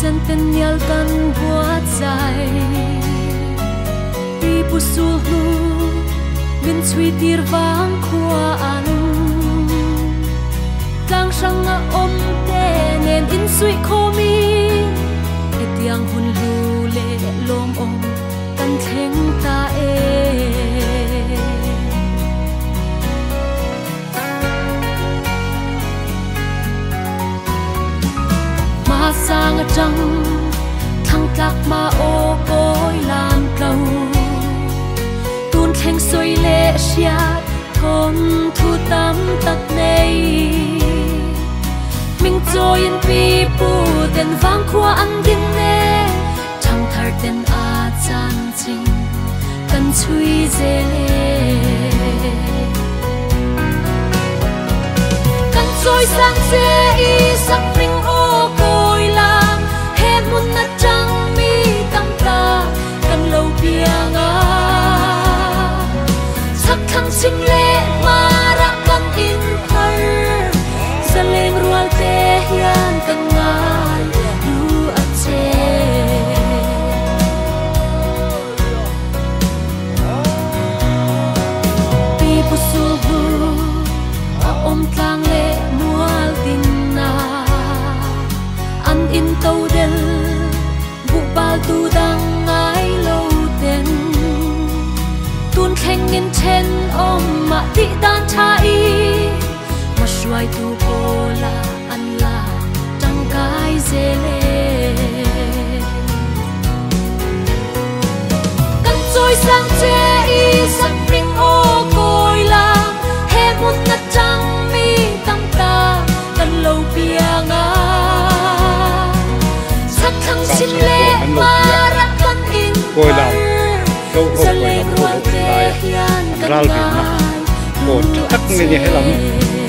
Centennial kan buat zai Pi pu su hnu min chui tir vang khua an Tlang hrang a om te nen in sui khomi Hetiang hun lu le lom om kan thleng ta e Ma sang a trăng thăng tlak ma ô cối làm cầu tuôn thanh soi lệ xia thôn thu tam tắc nei mình trôi in pi pu ten vang khua ăn din nè thăng thar ten a chan ching kan chui zele kan trôi sang che i sắc minh ô côi lam he mun na trăng mi tam ta kan lâu piang a sắc thăng chim lệ mà ra kan in thar zaleng rual te hian kan ngai lu a che pi pu su hu a om tlang le mual tin na an in to del bu bal tu dang ngai lo ten tun thleng in chen om ma ti dan tha i ma shuai tu pola an la tang kai zele kan trôi sang che i sắc ring ô côi la he mun na trăng mi tam ta kan lo piang a sắc thăng chim lệ ma ra kan in Côi lam go ho côi lam ho ho lai an ral bin na kon tak nge ni helam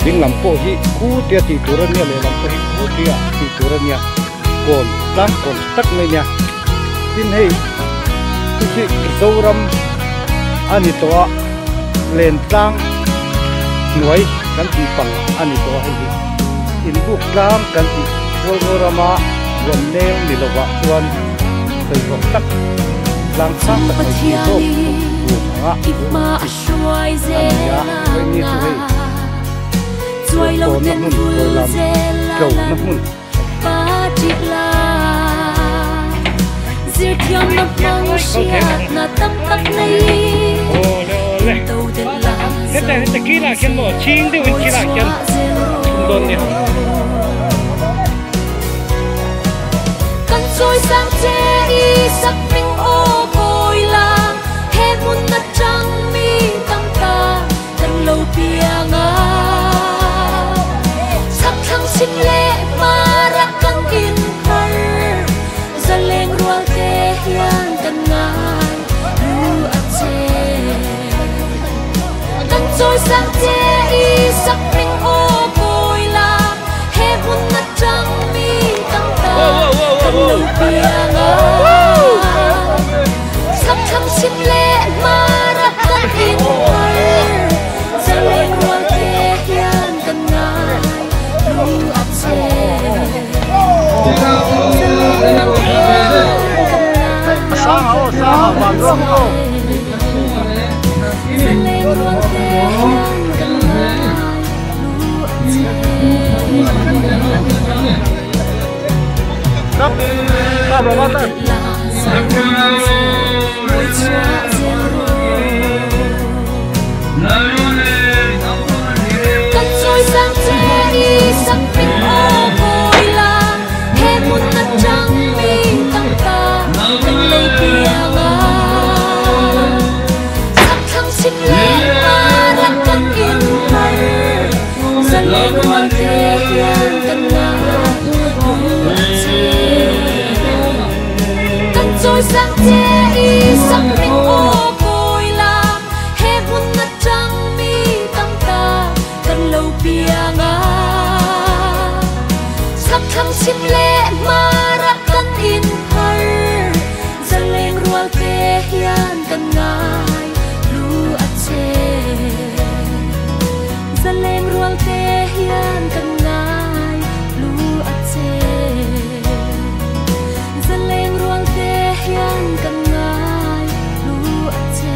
ding lam pawh hi khu tia tih tur ania leh lam pawh hi khu tia tih tur ania kawn tlang kawn tak mai nia tin hei chu chi Mizoram ani tawh a len tlang hnuai kan tih pang ani tawh a hei hi inbuk tlang kan tih Hualngo rama rawn neng ni lovah chuan sawi zawk tak tlang sang tak mai hi zawk tur anga a ni a vawiin chu hei tawnna hmun kawi lam tlona hmun. Heta kilah khian maw chhing deuhin kilah khian a thum dawn nia. Kan trôi sang che i sắc minh ô côi lam he mun na trăng mi tam ta kan lo piang a sắc thăng chim lệ ma ra kan in thar zaleng rual te hian kan ngai lu a che kan trôi sang che i sắc minh ô côi lam he mun na trăng mi tam ta kan lo piang a sắc thăng chim lệ ma ra kan in thar zaleng rual te hian kan ngai lu a che Sang ho sang van rawng ho. Zaleng rual te hian kan ngai lu a che. Kap kap lo ta. Kan trôi sang che i sắc minh ô côi lam he mun na trăng mi tam ta kan lo piang a sắc thăng chim lệ ma ra kan in thar zaleng rual te hian kan ngai lu a che kan trôi sang che i hian kan ngai hlu a che. Zaleng rual te hian kan ngai hlu a che. Zaleng rual te hian kan ngai hlu a che.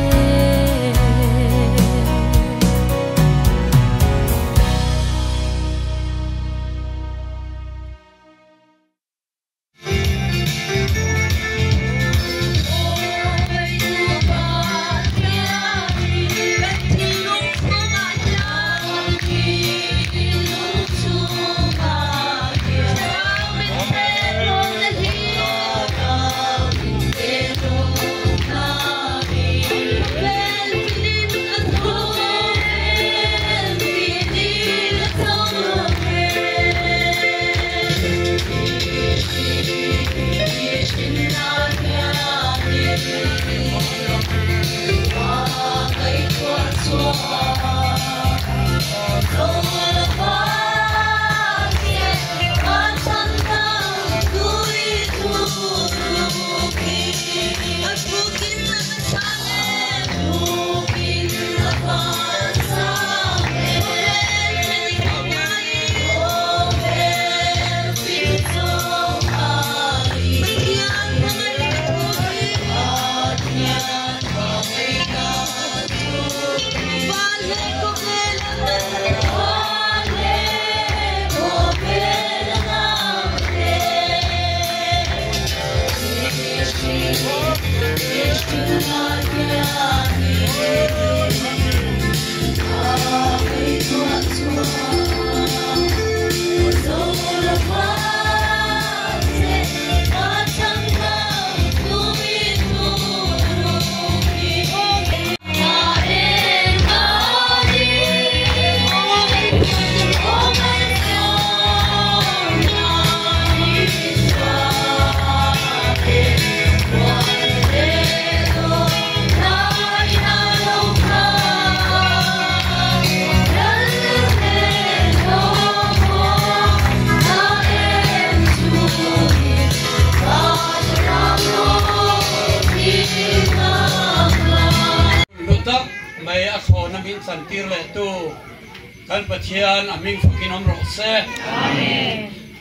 Kan Pathian a hming fakin awm rawh se.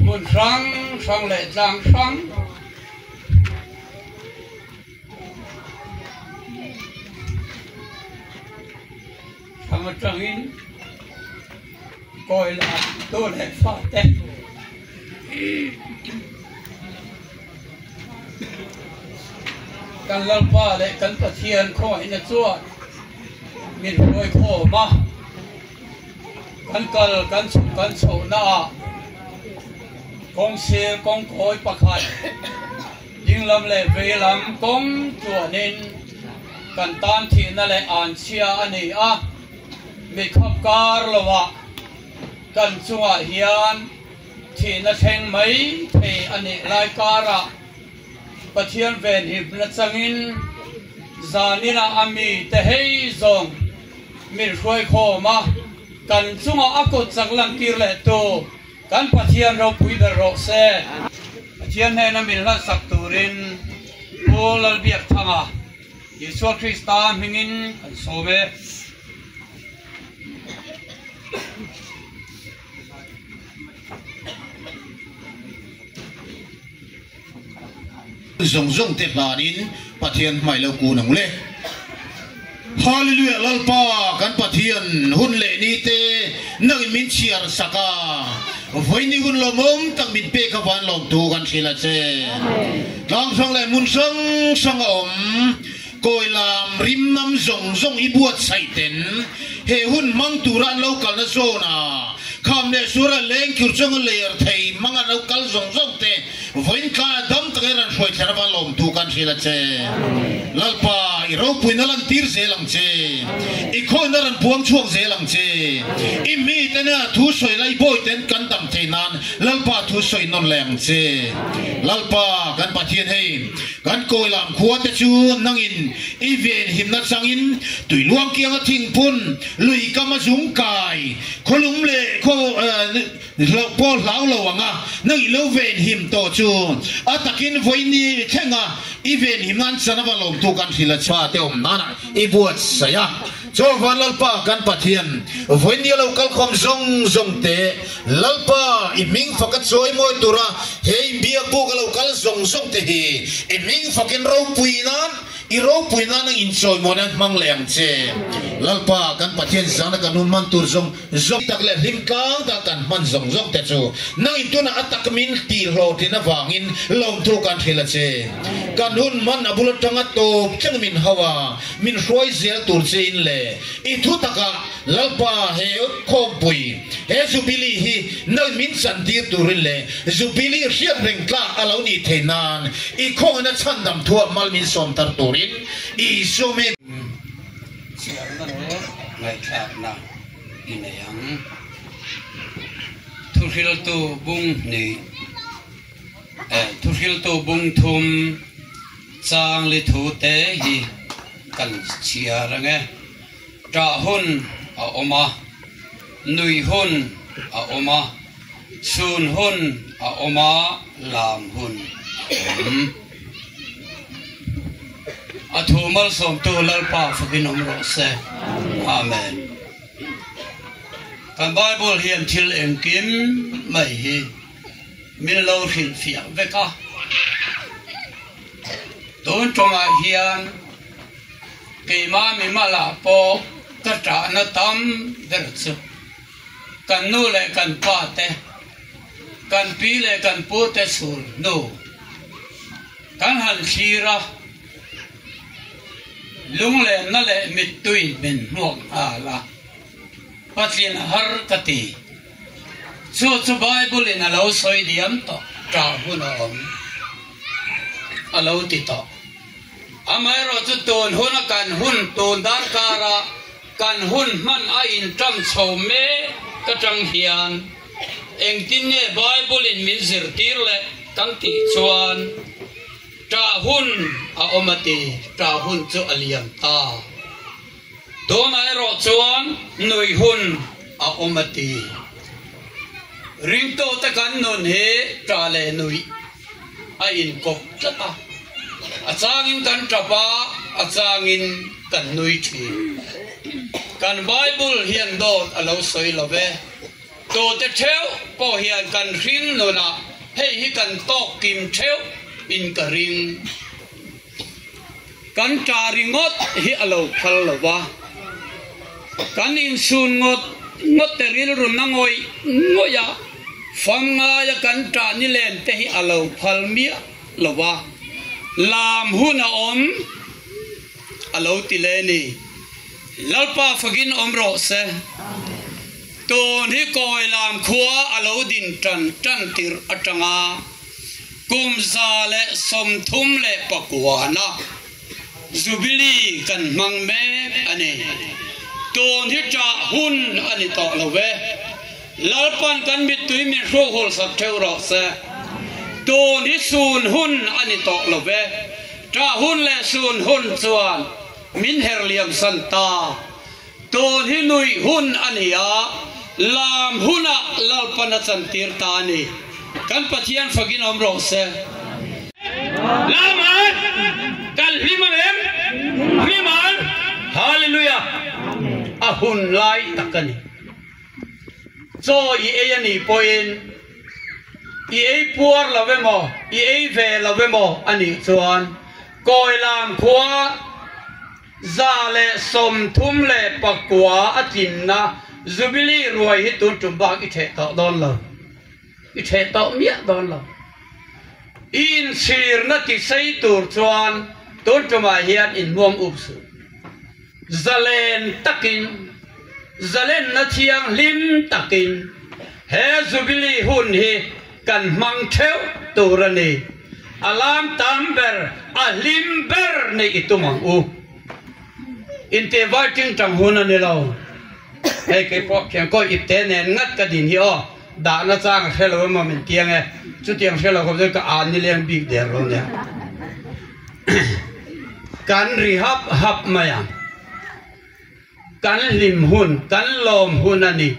Hmun hrang hrang leh tlang hrang hrang atangin kawi lah tu leh fa te kan Lalpa leh kan Pathian khawngaihna chuan min hruai khawm a, kan kal kan chhuk kan chhohna ah kawngsir kawngkawi pakhat dinglam leh veilam kawng tluanin kan tan thihna leh anchhia a ni a, mitkhap kar lovah kan chungah hian thihna thleng mai thei a nih lai karah Pathian venhimna changin zaninah a mite hei zawng min hruai khawm a, kan chungah a kut chak lantir leh tu kan Pathian ropui ber rawh se. Pathian hnena min hlansak turin Pu Lalbiakthanga Isua Krista hmingin kan sawm e. Zawng zawng te hlanin Pathian hmai lo kun ang le. Hallelujah Lalpa kan Pathian hun leh ni te nangin min chhiar sak a, vawiin hun lawmawm tak min pek a van lawmtu kan hrilh a che. Tlang hrang leh hmun hrang hrang a awm kawi lam rim nam zawng zawng i buatsaih ten he hun hmang tura an lo kalna zawn a kham leh sur a leng khur chunga ler thei hmang an lo kal zawng zawng te vawiin tlai a dam takin rawn hruai thlen ava lawmtu kan hrilh a che. Lalpa, i ropuina lantir zel ang che. I khawina rawn puang chhuak zel ang che. I mite nena thu sawi lai bawi ten kan dam thei nan Lalpa thu sawi nawn leh ang che. Lalpa, kan Pathian hei, kan kawi lam khua te chu nangin i ven himna changin tui luang kianga thingphun lui kam a zung kai khawlum leh khaw hlauh pawh hlau lo ang a, nang i lo ven him tawh chu a takin vawiin ni thlenga. I venhim nan chan ava lawmtu kan hrilh a chha te awm nana i buatsaih a. Chaw van Lalpa kan Pathian, vawinia lo kalkhawm zawng zawng te, Lalpa i hming faka chawi mawi tura he inbiakbuk a lo kal zawng zawng te hi i hming fakin ropui nan I ropui nan ang inchawimawn an hmang leh ang che. Lalpa, kan Pathian zana kan hun hman tur zawng zawng tak leh hlim tlang tak kan hman zawng zawng te chu nangin tunah a tak min tih hlawhtlin avangin lawmthu kan hrilh a che. Kan hun hman a bul atanga tawp thleng min hau a, min hruai zel tur che in le i thu takah Lalpa he khawmpui, he Jubilee hi nal min chantir turin leh Jubilee hriat reng tlak a lo nih theih nan i khawngin a chhandam thuah mal min sawmtar turin Isua me Chhiarna leh ngaihthlakna i nei ang. Thuhriltu bung hnih eh Thuhriltu bung thum changli thu te hi kan chhiar ang e. Ṭah hun a awm a, nui hun a awm a, chhun hun a awm a, lam hun a awm. A thu malsawmtu Lalpa fakin awm rawh se. Amen. Kan Bible hian thil engkim mai hi min lo hrilhfiah vek a. Tun tawngah hian Keimah mimalah pawh ka ṭahna tam ber chu kan nu leh kan pa te, kan pi leh kan pu te chhul hnu kan han thlir a, lunglenna leh mittui min hmuak nghal a, Pathian har ka ti. Chu chu Bible in a lo sawi diam tawh, ṭah hun a awm a lo ti tawh. Amaherawh chu tun huna kan hun tun darkara kan hun hman a inṭam chho mek atang hian engtin nge Bible in min zirtir leh kan tih chuan ṭah hun a awm a ti, ṭah hun chu a liam ta. Tunah erawh chuan nui hun a awm a ti. Ringtute kan nun hi ṭah leh nuih a inkawp tlat a, a changin kan tap a, a changin kan nui thin. Kan Bible hian dawt a lo sawi lo ve. Tute theuh pawh hian kan hring nunah hei hi kan tawk kim theuh in ka ring. Kan ta ringawt hi a lo phal lo va, kan insun ngawt ngawt te rilru na ngawih ngawih a, fam ngaia kan tah ni len te hi a lo phal miah lo va, lam hun a awm a lo ti le ni. Lalpa fakin awm rawh se. Tun hi kawi lam khua a lo din tan tan tirh atanga Kum 139 a Jubilee kan hmang mek a ni. Tun hi ṭah hun a ni tawh lo ve. Lalpan kan mittui min hruk hul sak ṭheuh rawh se. Tun hi sun hun a ni tawh lo ve. Ṭah hun leh sun hun chuan min her liam san ta. Tun hi nuih hun a ni a, lam hunah Lalpan a chantir ta a ni. Kan Pathian fakin awm rawh se. Laman kan hlim ang em? Hlim ang! Hallelujah! A hun lai tak a ni. Chaw i ei a nih pawhin i ei puar lo emaw, i ei ve lo emaw a nih chuan kawi lam khua 139 a tlinna Jubilee ruai hi tun tum bak i theh tawh dawn lo, i theh tawh miah dawn lo. I inchhirna ti sei tur chuan tun tumah hian inhmuam up suh. Zalen takin, zalenna thianghlim takin he Jubilee hun hi Kan hmang theuh tur a ni. A lam tam ber, a hlim ber neih i tum ang u. Intih vai tingtang hun a ni lo. Hei kei pawh khian kawi ip te nen ngat ka din hi aw, dahna chang a hre lo emaw min tiang e, chutiang hre lo khawp chuan ka an nileng bik der lo nia. Kan ri hap hap mai ang. Kan hlim hun, kan lawm hun a ni.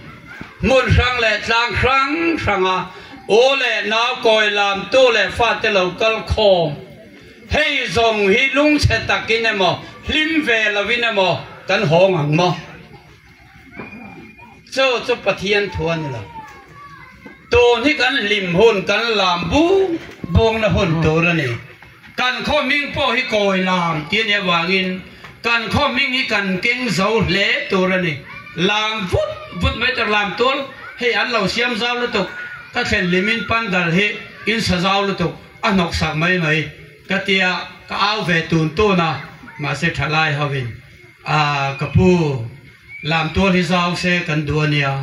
Hmun hrang leh tlang hrang hranga u leh nau kawi lamtu leh fate lo kal khawm. Hei zawng hi lungchhe takin emaw, hlim ve lovin emaw kan hawng ang maw? Chu chu Pathian thu a ni lo. Tun hi kan hlim hun, kan lam bung bungna hun tur a ni. Kan khaw hming pawh hi kawi lam tih a nih avangin kan khaw hming hi kan keng zo hle tur a ni. Lam vut vut mai tur, lam tul hei an lo siam zau lutuk, ka thlen hlimin pandal hi in sa zau lutuk. A hnawk sak mai mai ka tia ka au ve tun tun a, mahse thalai ho in a ka pu lam tual hi zau se kan duh a nia,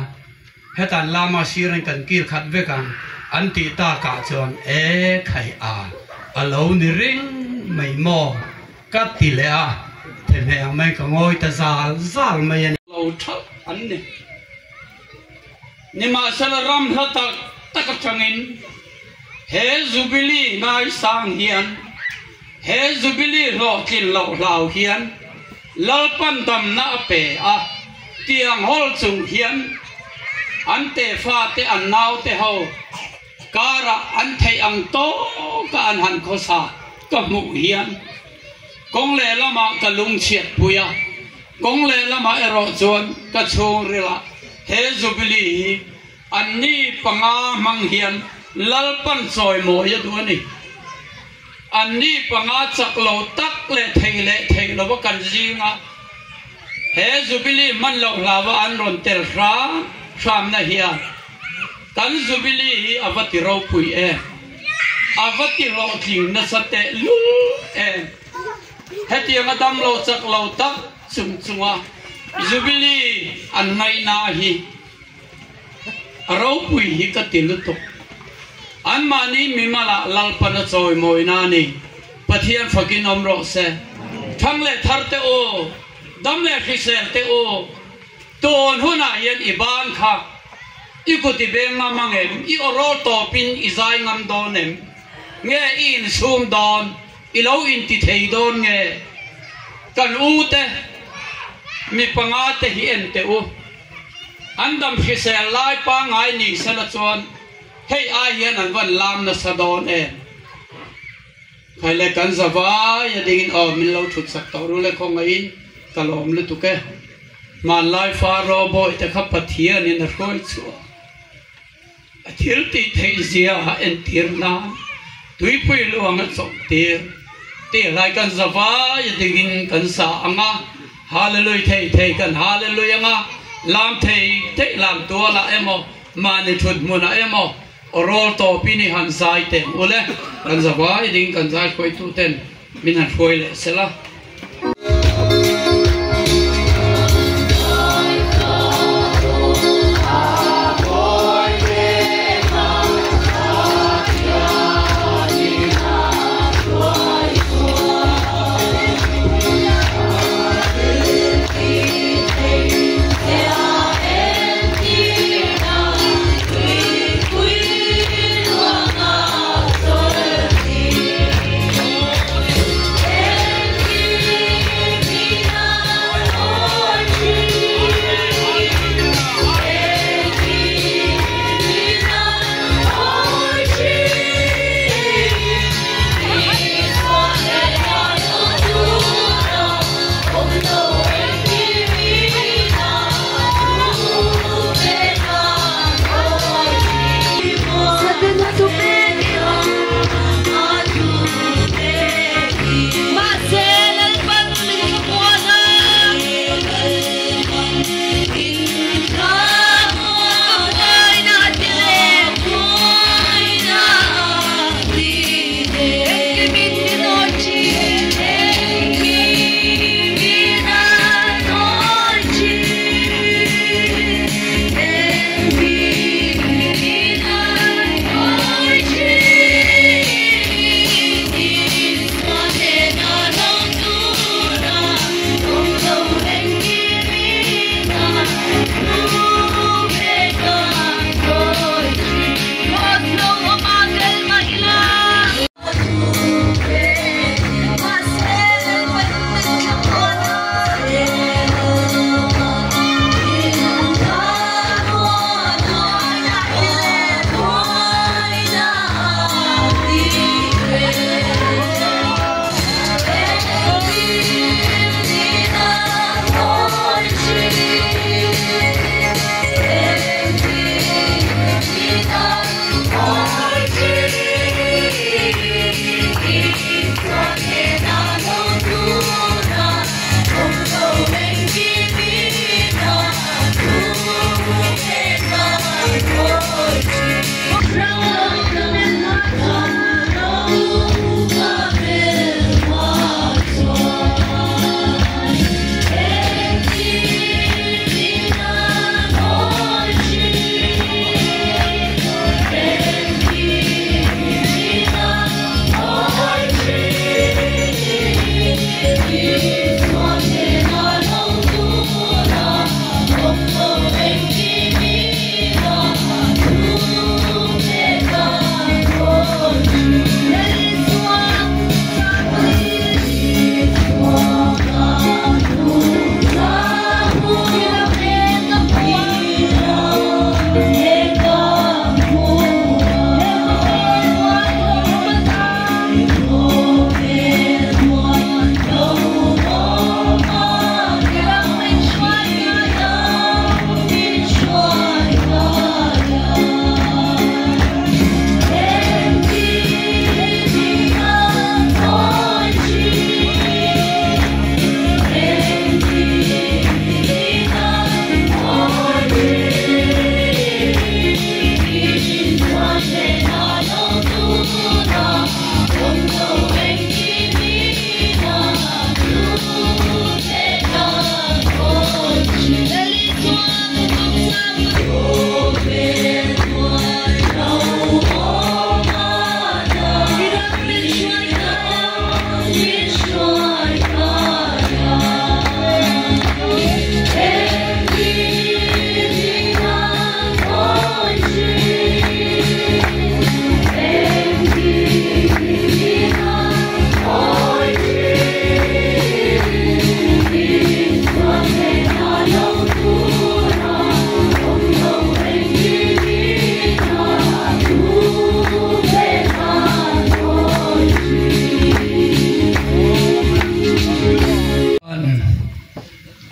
hetan lama sir in kan kil khat vek ang an tih tak ah chuan e khai a a lo ni ring mai maw ka ti leh a, thehmeh ang mai ka ngawi ta zal zal mai a ni. Lo thalh an ni. Nimahsela ram hla tak tak atangin he Jubilee ngaisang hian, he Jubilee hlawhtlin loh hlau hian Lalpan damna a pe a, tiang hawl chung hian an tefa te an naute ho karah an theih ang tawka an han khawsa ka hmuh hian kawng lehlamah ka lungchhiatpui a. Kawng lehlamah erawh chuan ka chhungrilah he Jubilee hi anni panga hmang hian Lalpan chawimawi a duh a ni. Anni panga chak lo tak leh thei leh thei lova kan zinga he Jubilee hman loh hlauva an rawn tel hram hramna hian kan Jubilee hi a va ti ropui em? A va ti hlawhtling nasa tehlul em? Hetianga damlo chak lo tak chung chunga Jubilee an ngaihna hi a ropui hi ka ti lutuk. Anmahni mimalah Lalpan a chawimawina a ni. Pathian fakin awm rawh se. Thang leh thar te u, dam leh hrisel te u, tun hunah hian i ban kha i kut i beng ngam ang em? I awrawl tawpin i zai ngam dawn em? Nge i insum dawn? I lo inti thei dawn nge? Kan u te, mi panga te hi en teh u. An dam hrisel lai pangngai ni sela chuan hei ai hian an van lam nasa dawn em? Khai le kan za vai a dingin aw min lo thut sak tawh ru le khawngaihin ka lawm lutuk e. Hmanlai Faro bawi te kha Pathianin a hruai chhuah. A thil tih theih zia a entir nan tuipui luang a chawlh tir tih hlai kan za vai a dingin kan sa ang a, Hallelui thei thei kan Hallelui ang a, lam thei thei lam tualah emaw mahni thut hmunah emaw aw rawl tawpin i han zai teh ang ule, kan za vai a ding kan zai hruaitu ten min han hruai leh sela.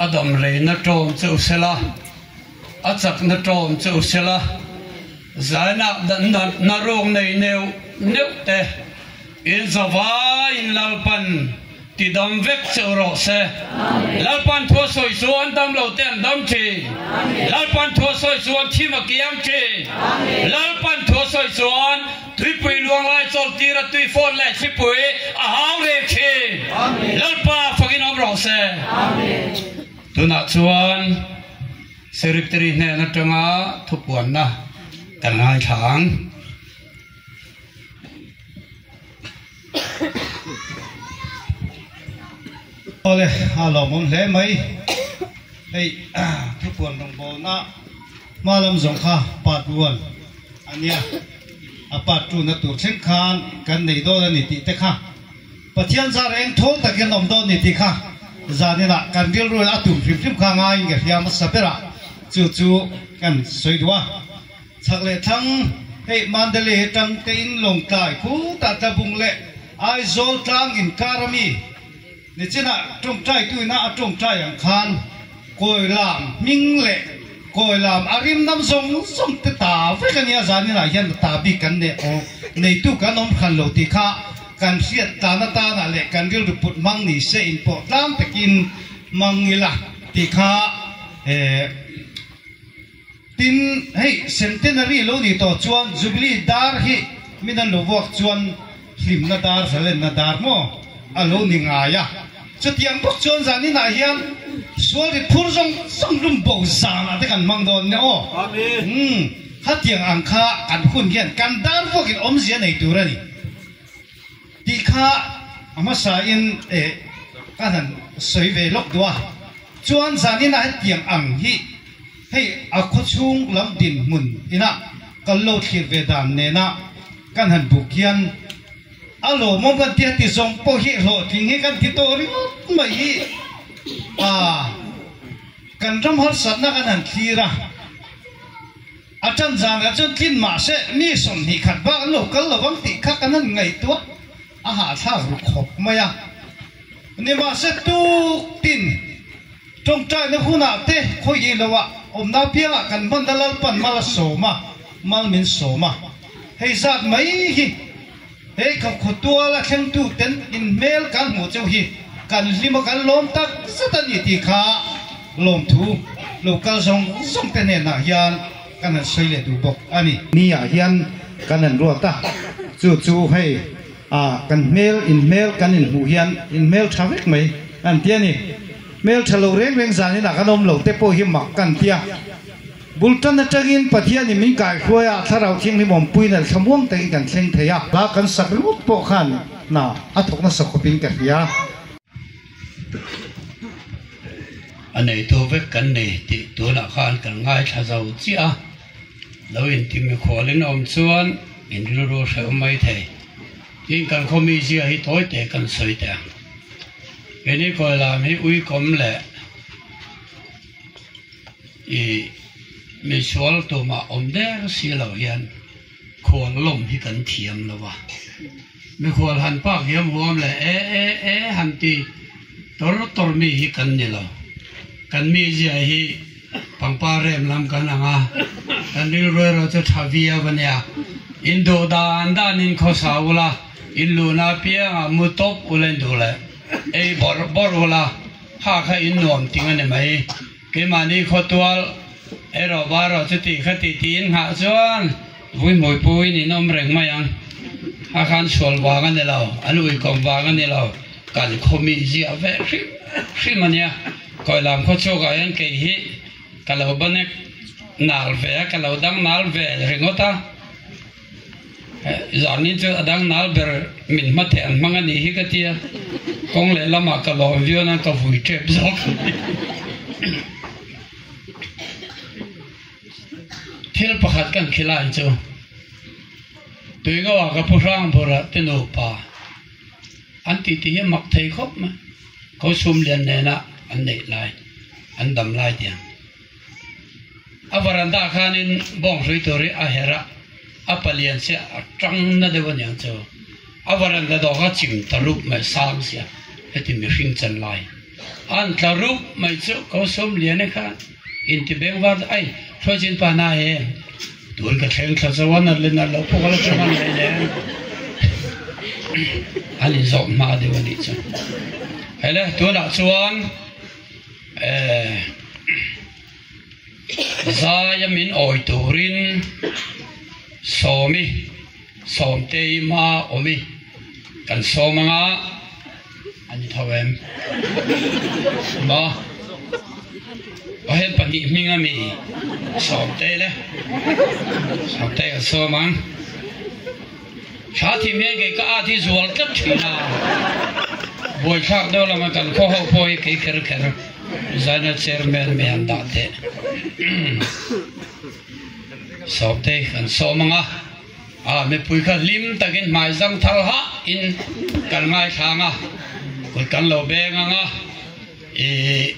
A dam reina ṭawm che u sela, a chakna ṭawm che u sela, zaina na ruk nei neuh neuh te in zavaiin Lalpan ti dam vek che u rawh se. Lalpan thu a sawi chuan dam lo te an dam ṭhin. Lalpan thu a sawi chuan thim a kiang ṭhin. Lalpan thu a sawi chuan Tuipui luanglai chawlhtira tui fawn leh thlipui a hau reng thin. Lalpa fakin awm rawh se. Tunah chuan Secretary hnen atanga thupuanna kan ngaithla ang. Awle, a lawmawm hle mai. Hei thupuan rawngbawlna hma lam zawng kha part 1 a nia. A part 2 na tur thleng khan kan nei dawn a ni tih te kha Pathian zar eng thawl takin awm dawn ni tih kha zaninah kan rilru a tum hrim hrim kha ngaiin ka hria hmasa berah chu chu kan sawi duh a. Chhak leh thlang, hei Mandalay atang te in Lawngtlai khutah Tlabung leh Aizawl tlang inkar a mi nichinah tawngtai tuina a tawngtai ang khan Kawilam hming leh Kawilam a rim nam zawng zawng te ta vek a nia zaninah hian ta bik kan nei aw neitu kan awm hran lo tih kha kan hriat tlan atana leh kan rilru put hmang ni se inpawh tlang takin hmang ila tih kha eh Tin, hei Centenary lo nih tawh chuan Jubilee dar hi min an lo vuak chuan hlimna dar, zalenna dar maw a lo ni ngai a. Chutiang bawk chuan zaninah hian sual rit phur zawng zawng lum bo zanah te kan hmang dawn nia aw. Umm, khatiang ang kha kan hun hian kan dar vuakin awmzia nei tur a ni tih kha a hmasain eh ka han sawi ve lawk duh a. Chuan zaninah hetiang ang hi. Hei a khawchhung lam dinhmun inah kan lo thlir ve dan nena kan han buk hian a lawmawm kan ti a ti zawng pawh hi hlawhtling hi kan ti tawh ringawt mai hi a kan ram harsatna kan han thlir a, a tan zanah chuan tlin mahse mi 20 khat bak an lo kal lo vang tih kha kan han ngaihtuah a hahthlak ru khawp mai a, nimahse tuk tin. Tawngtaina hunah te khawi loah awmna apiangah kan hmanna Lalpan mal a sawm a, mal min sawm a. Hei zat mai hi he khawtual a thlengtu ten inhmel kan hmuh cheu hi kan hlim a kan lawm tak zet a ni tih kha lawmthu lo kal zawng zawng te hnenah hian kan han sawi leh duh bawk a ni. Ni ah hian kan han ruat a, chu chu hei A, kan hmel inhmel kan inhmuh hian inhmel tha vek mai an ti a ni. Hmel tha lo reng reng zanin ah kan awm lo te pawh hi mak kan ti a. Bul tan atangin Pathianin min kaihruai a, Thlarau Thianghlim awmpuiin a thlamuang takin kan thleng thei a. Hla kan sak ringawt pawh khan hna a thawk nasa khawpin ka hria. A neitu vek kan ni tih tunah khan kan ngaithla zo chiah a. Lo inti mikhualin awm chuan in rilru hreuh mai thei. Tin kan khaw mi zia hi tawi te kan sawi teh ang. Keini kawi lam hi uikawm leh i misual tumah awm der si lo hian khual lawm hi kan thiam lo a. Mikhual han pak hiam huam leh e e e han ti tor tor mi hi kan ni lo. Kan mi zia hi pangpar rem lam kan ang a, kan rilru erawh chu tha viau a nia. In duh dan dan in khawsa ula, in luhna apiangah mu tawp ula in duh leh ei bawrh bawrh ula, kha kha in nuam ting a ni mai. Keimahni khawtual erawh var erawh chu tih kha tih tiin nghah chuan vui hmuipuiin in awm reng mai ang. A khan sual vang a ni lo, an uikawm vang a ni lo, kan khaw mi ziah ve hrim hrim a nia. Kawilam khaw chhuakah hian kei hi ka lo banek nal ve a, ka lo dang nal ve ringawt a. Zanin chu a dang nal ber min hma theh an hmang a nih hi ka ti a, kawng leh lamah ka lawm viau nan ka vui tep zawk. Thil pakhat kan khilai chu Tuingo ah ka pu Hrangburah te nupa an tih tih hi mak thei khawp mai, ko sum lian nena an neih lai, an dam lai tiang. A varanda khanin bawng hrui tur hi a herh a, a palian sia a tang na deuh aniang chu. A varanda dawh kha chim ta rup mai sang sia heti mihring chan lai. An tla rup mai chu ko sawm lian e kha inti beng var ai hruai chin pa na e tun ka thleng thla zo a nat leh nat loh pawh ka la tha hman leh le an in zawh hma deuh a nih chu hele tunah chuan eh zaia min awi turin sawmi sawmtei hma awmi kan sawm anga An ni tho em? Maw? Aw heng pahnih hming a mi Sawmte le Sawmte kan sawm ang. Thla thim hian kei ka at hi zual tlat thin a. Buaithlak deuh lama kan khaw ho pawh hi kei kher kher Zaina chairman mai an dah teh. Sawmte kan sawm ang a. A mipui kha hlim takin hmai zang thar hah in kan ngaithla ang a, kut kan lo beng ang a, ih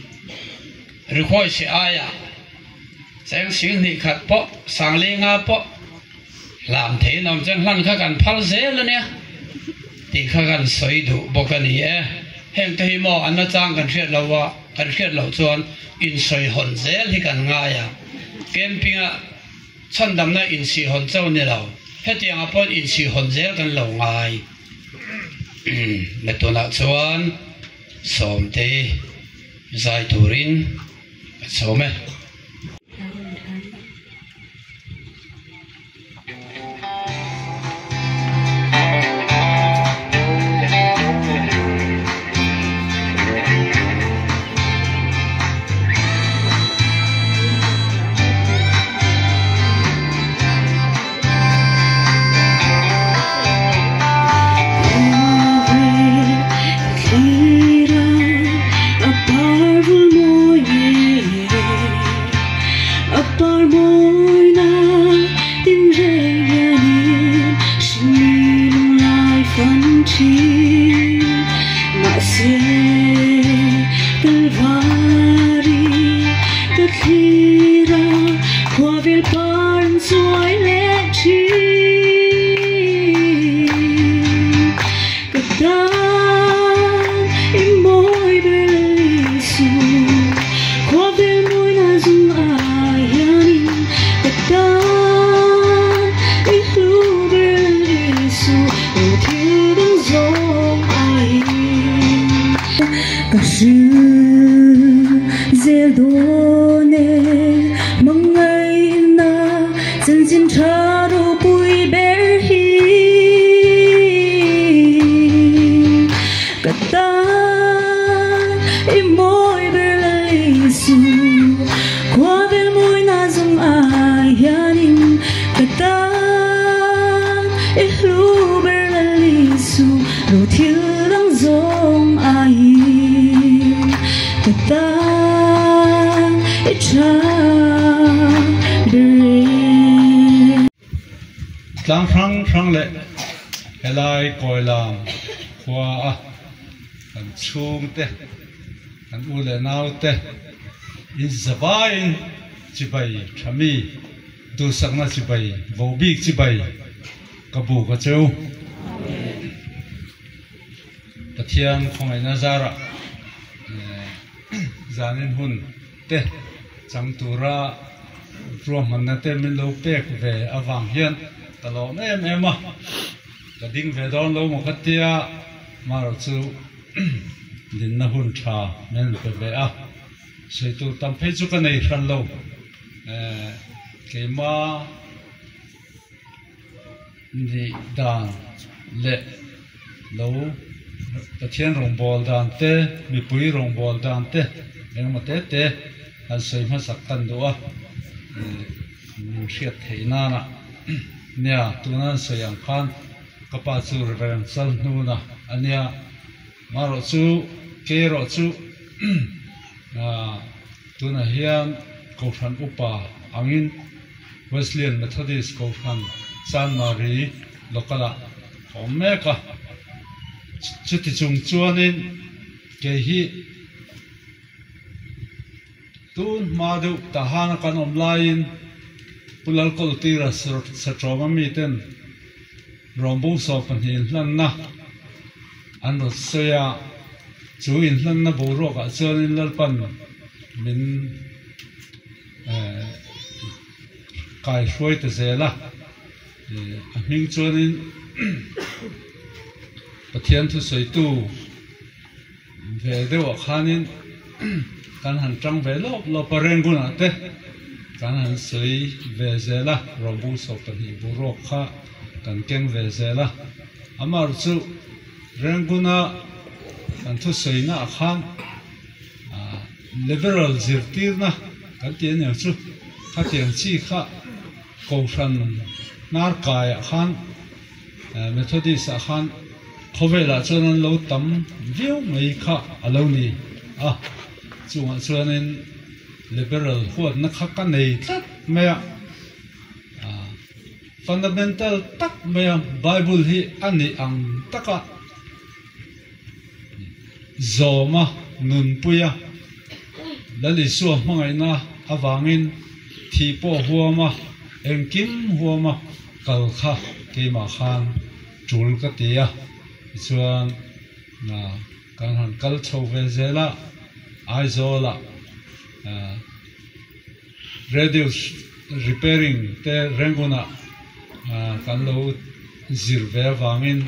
rikhawi si aiah cheng sing hnih khat pawh sangli nga pawh hlan theiin awm chuan hlan kha kan phal zel a nia tih kha kan sawi duh bawk a ni e. Heng te hi maw an nachang kan hriat loh a, kan hriat loh chuan insawi hawn zel hi kan ngai a, camping ah. Chhandamna insihhawn chauh ni lo, hetiangah pawh insihhawn zel kan lo ngai. Metunah chuan Sawmtei zai turin ka sawm e. Tlang hrang hrang leh helai kawilam khua a kan chhungte kan u leh naute in zavaiin chibai tha mi duhsakna chibai vobik chibai ka buk a cheu. Pathian khawngaihna zarah zanin hun te chang tura ruahmanna te min lo pek ve avang hian ka lawm em em a, ka ding ve dawn lo maw ka tia, marawh chu dinna hun tha min pe ve a, sawi tur tam phei chu ka nei hran lo, keimah. Nih dan leh lo Pathian rawngbâwl dan te, mipui rawngbâwl dan te engemaw te te han sawi hmasak kan duh a, min hriat theih nana nia tuna an sawi ang khan ka pa chu Reverend Chalhnuna a nia, marawh chu kei erawh chu tunah hian Kohhran upa angin. Wesleyan Methodist Kohhran Chanmari Local-ah a awm mek a. Chuti chung chuanin kei hi tun hma deuh tahana kan awm laiin Pu Lalkawltira Satrawma miten Rawmbo 12 hlanna an rawn sawi a. Chu inhlanna boruakah chuanin Lalpan min kai hruai ta zel a, a hming chuanin Pathian thusawitu ve deuhah khanin kan han tang ve lawp lawp a, Rangoon-ah te kan han sawi ve zel a, Rawbung 12 boruak kha kan keng ve zel a, amaherawhchu chu Rangoon-a kan thusawi naah khan Liberal zirtirna kan tih aniang chu khatiang chi kha Kohhran hnar kaiah khan Methodist ah khan khawvelah chuan an lo tam viau mai kha a lo ni a, chungah chuanin Liberal huatna kha ka nei tlat mai a. Fundamental tak maia Bible hi a nih ang taka zawma nunpuia Lal Isua hmangaihna avangin thih pawh huama engkim huama kal kha keimah khan tul ka ti a, tichuan kan han kal chho ve zel a, Aizawlah Radio repairing te Rangoon-ah kan lo zir ve avangin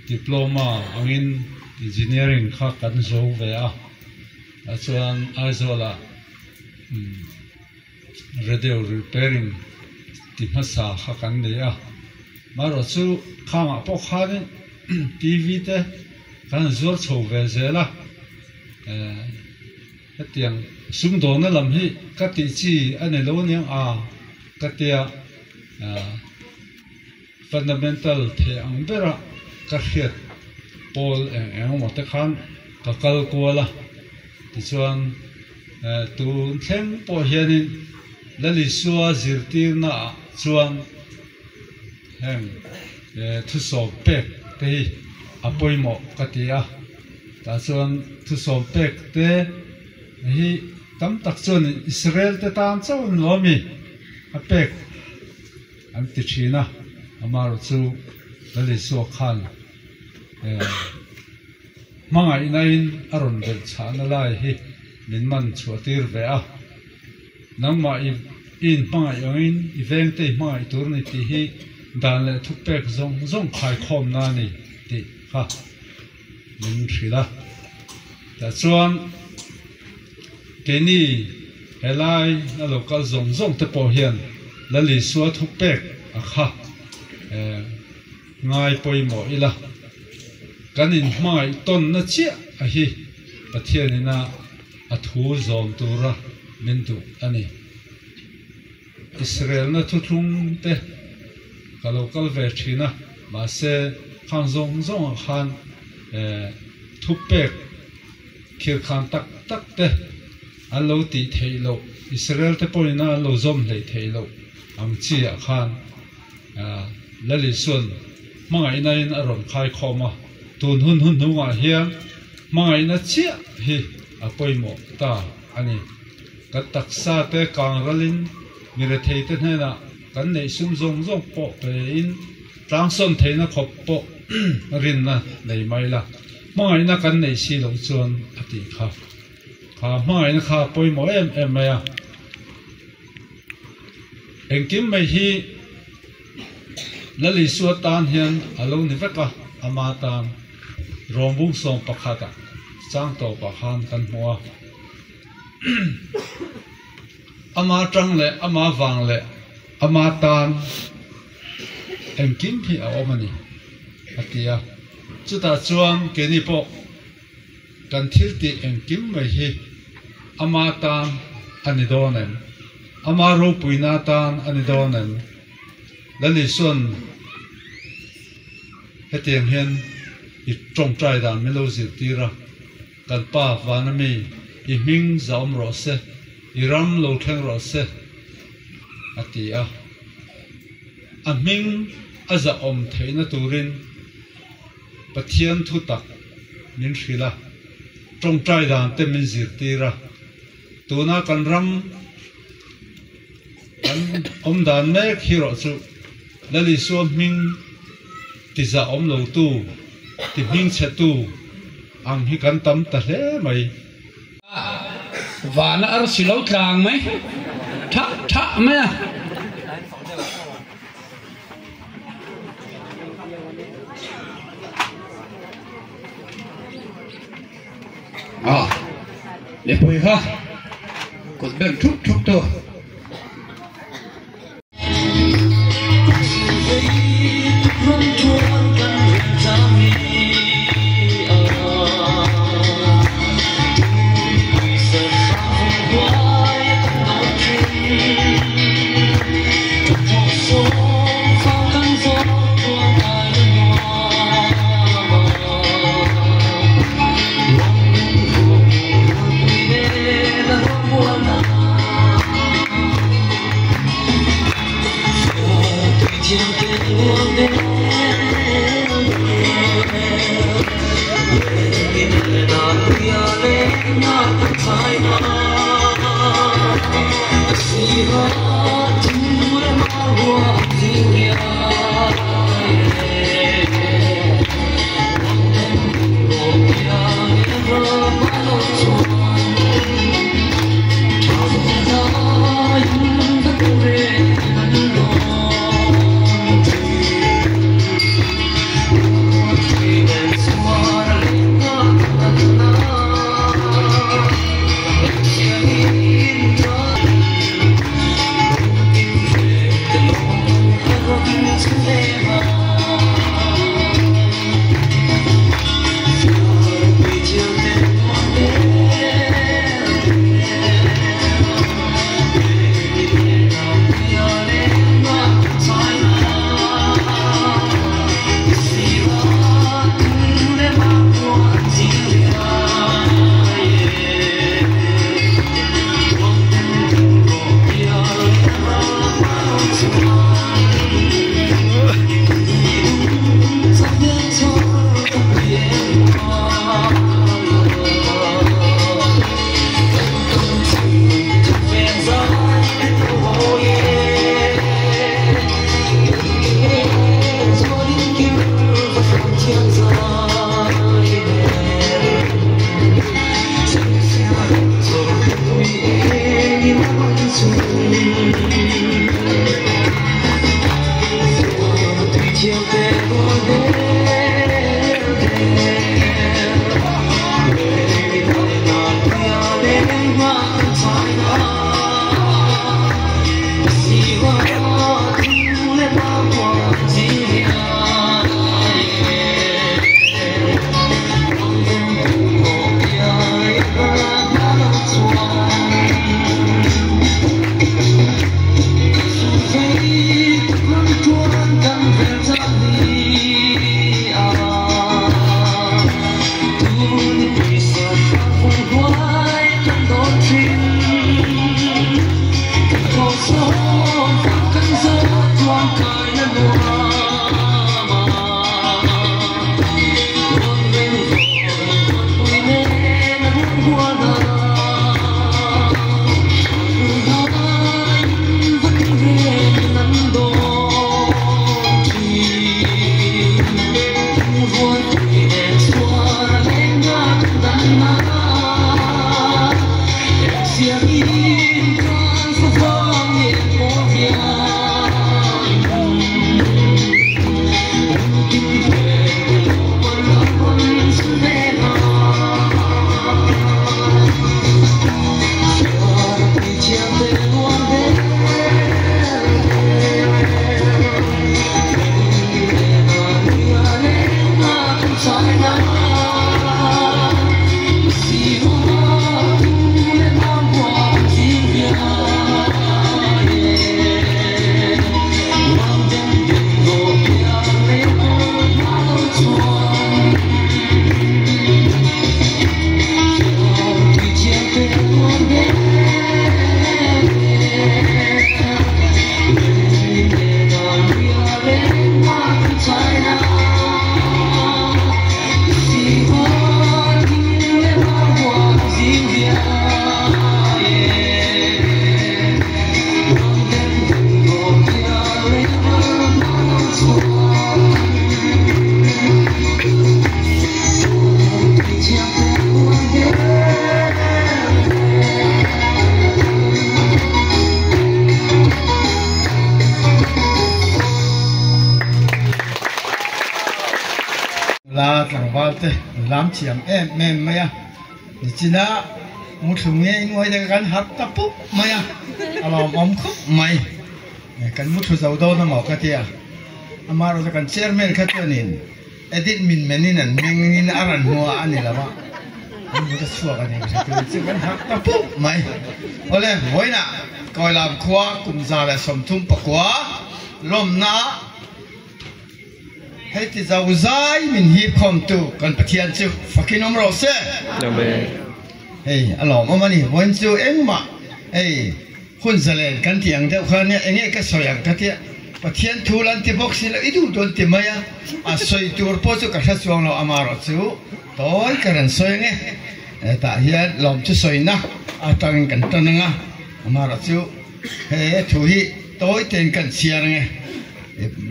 diploma angin engineering kha kan zo ve a, chuan Aizawl-ah radio repairing ti hmasa kha kan nei a, amaherawh chu khangah pawh khanin TV te kan zuar chho ve zel a. Hetiang sumdawna lam hi ka tih chi a ni lo aniang a ka tia fundamental thei ang bera ka hriat pawl eng eng emaw te khan ka kal kual a, tichuan tun thleng pawh hianin Lalisua zirtirna ah chuan heng thusawm pek te hi a pawimawh ka ti a. Tah chuan thusawm pek te hi tam tak chuan Israel te tan chauh an lo ami a pek an ti thin a, amaherawh chu Lal Isua khan hmangaihna in a rawn belh chhahna lai hi min man chhuah tir ve a, nangmah i inhmangaih angin i vengte i hmangaih tur a ni tih hi dan leh thupek zawng zawng khaikhawmna a ni tih kha. min hrilh a, tah chuan keini helai a lo kal zawng zawng te pawh hian Lal Isua thu pek a kha ngai pawimawh ila, kan inhmangaih tawnna chiah a hi Pathianina a thu zawm tura min duh a ni. Israelna thuthlung te ka lo kal ve thin a, mahse khang zawng zawngah khan thupek khirkhan tak tak te an lo tih theih loh, Israel te pawhin an lo zawm hleih theih loh ang chi ah khan Lal Isua'n hmangaihna in a rawn khaikhawm a, tun hun hun hnungah hian hmangaihna chiah hi a pawimawh ta a ni. Kan taksa te kang ralin mi rethei te hnenah kan neih sum zawng zawng pawh pein tlangsawn theihna khawp pawh rinna nei mai la, hmangaihna kan neih si loh chuan a tih kha. Kha hmangaihna kha a pawimawh em em mai a. Engkim mai hi Lal Isua tan hian a lo ni vek a, ama tan Rawmbung 11 ah chang tawpah khan kan hmu a. Ama tang leh ama vang leh ama tan engkim hi a awm a ni a ti a. Chutah chuan keini pawh kan thil tih engkim mai hi ama tan a ni dawn em? Ama ropuina tan a ni dawn em? Lal Isua'n hetiang hian i tawngtai dan min lo zirtir a. Kan Pa vana mi, i hming zahawm rawh se, i ram lo thleng rawh se, a ti a. A hming a zahawm theihna turin Pathian thu tak min hrilh a, tawngtai dan te min zirtir a. Tuna kan ram kan awm dan mek hi rawh chu Lal Isua hming ti zahawm lotu, ti hmingchhetu. Ang hi kan tam ta hle mai. Vana arsi lo tlang mai tha tha mai a. A mipui kha kut beng thup thup tu. te lam thiam em em mai a nichina mu thlu nge nguai te kan harh ta pup mai a a lawmawm khawp mai kan mu thlu zo dawn amaw ka tia amaherawhchu kan chairman kha chuanin edit min menin an mengin a rawn hmu a a ni lo a an mu ta chhuak a ni ka hre tur chu kan harh ta pup mai awle vawiinah Kawilam khua kum 139 lawmna Hei ti zo zai min hip khawmtu kan Pathian chu fakin awm rawh se. Hei a lawmawm a ni. Vawiin chu engmah hei hun zalen kan tih ang deuh kha nia enge ka sawi ang ka tia Pathian thu lan ti bawk si lo i duh dawn ti mai a, a sawi tur pawh chu ka hre chuang lo amaherawh chu tawi ka rawn sawi ang e. Hetah hian lawm chu sawina atangin kan tan ang a, amaherawh chu he thu hi tawi tein kan chhiar ang e.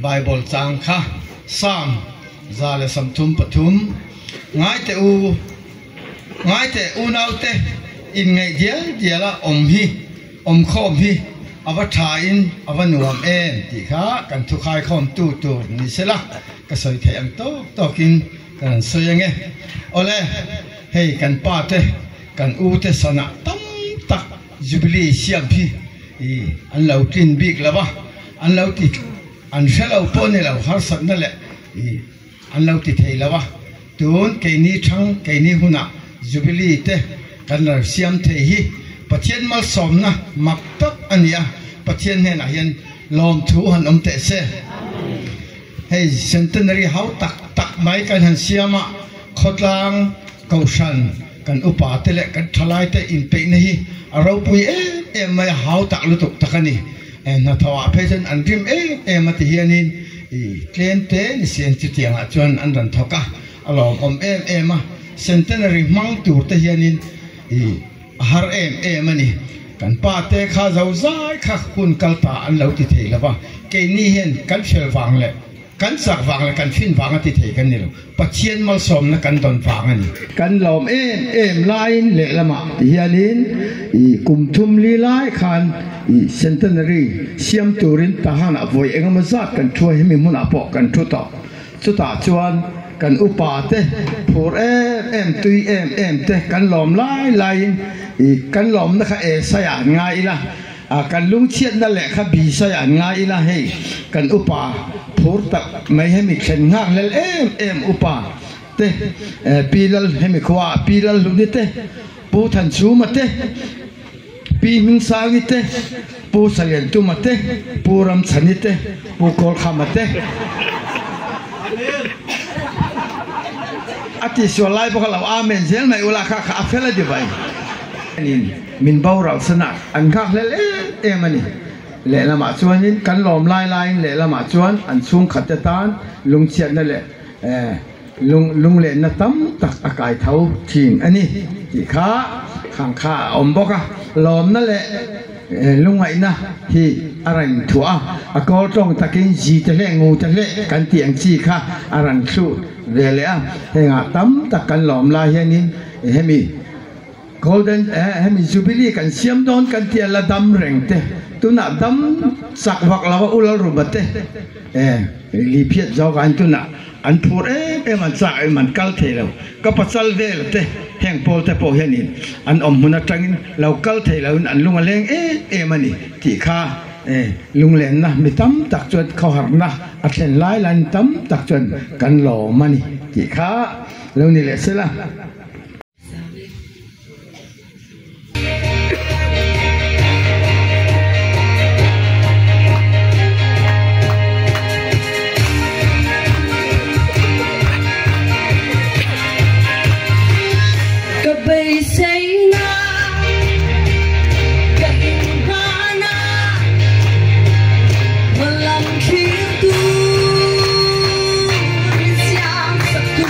Bible chang kha Psalm 133, Ngai teh u, ngai teh unaute inngaih dial dial a awm hi, awm khawm hi a va tha in a va nuam em tih kha kan thukhai khawm tu tur ni sela ka sawi theih ang tawk tawkin ka rawn sawi ange. Awle, hei kan pa te, kan u te sanah tam tak Jubilee siam hi an lo tlin bik lo a. An lo ti an hre lo pawh ni lo harsatna leh i an lo ti thei lo a, tun keini thang keini hunah Jubilee te kan lo siam thei hi Pathian malsawmna mak tak a ni a, Pathian hnenah hian lawmthu han awm teh se. Hei Centenary hau tak tak mai kan han siam a, khawtlang kohhran kan upa te leh kan thalai te inpeihna hi a ropui em em mai a, hau tak lutuk tak a ni. Hnathawh ah phei chuan an rim em em a ti hianin i tlem te ni si an chutiang ah chuan an rawn thawk a, a lawmawm em em a, centenary hmang tur te hianin i a har em em a ni. Kan pa te kha zo zai kha hun kal ta an lo ti thei lo va, keini hian kan fel vang leh Kan chak vang leh kan fin vang a ti thei kan ni lo, Pathian malsawmna kan dawn vang a ni. Kan lawm em em laiin lehlamah ti hianin i kum thum li lai khan i centenary siam turin Tahan ah vawi engemaw zat kan thu a, hemi hmunah pawh kan thu tawh. Chutah chuan kan upa te phur em em tui em em te kan lawm lai laiin i kan lawmna kha e saiah an ngai ila, A kan lungchhiatna lehkha bi sawi an ngai ila hei kan upa phur tak mai hemi thlen nghak hlel em em upa te Pi Lal hemi khua ah Pi Lal Hluni te Pu Thanchhuma te Pi Hmingsangi te Pu Saliantuma te Pu Ramchhani te Pu Kawlkhama te A tihsual lai bawk a lo amen zel mai ula kha kha a fel a ti vai. Min boral sanah an nghak hlel em em a ni. Lehlamah chuanin kan lawm lai laiin lehlamah chuan an chhungkhatte tan lungchhiatna leh lung lunglenna tam tak a kai tho thin a ni tih kha khang kha a awm bawk a. Lawmna leh lungngaihna hi a rawn thuah a, a kawl tawng takin zi te hleh ngu te hleh kan tih ang chi kha a rawn thluh ve leh a. Hengah tam tak kan lawm lai hianin hemi. Golden eh hemi Jubilee kan siam dawn kan tia la dam reng te tunah dam chak vak lo a ulal ruma te eh li phiat zawk ah tunah an phur em em an chak em an kal thei lo ka pasal vel te heng pawl te pawh hianin an awm hmun atangin lo kal thei lo in an lung a leng em em a ni tih kha eh lunglenna mi tam tak chuan khawharna a thlen lai laiin tam tak chuan kan lawm a ni tih kha lo ni leh sela. Ka beiseina ka inhmana hmalam thlir tur in siam sak tu.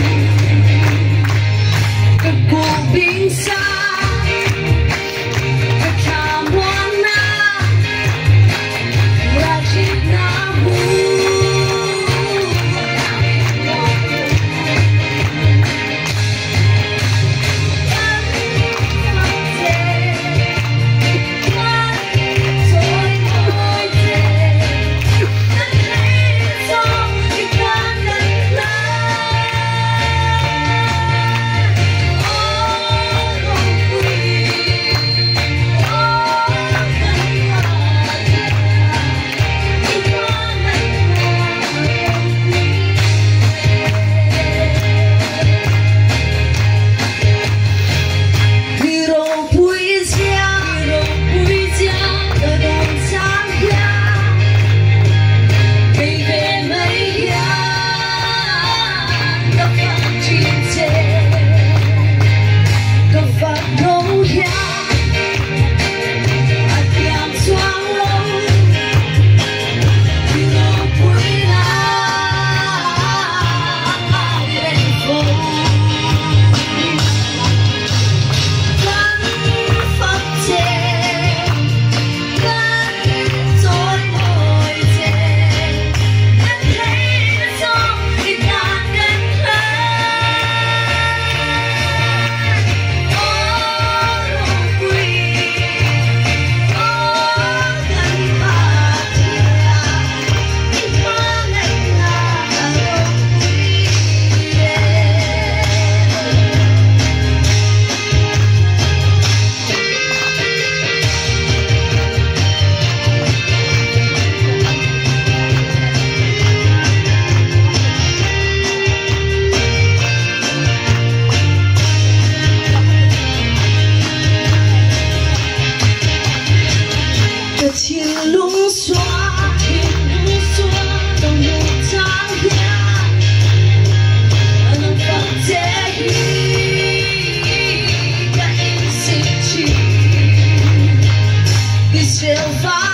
Jehovah.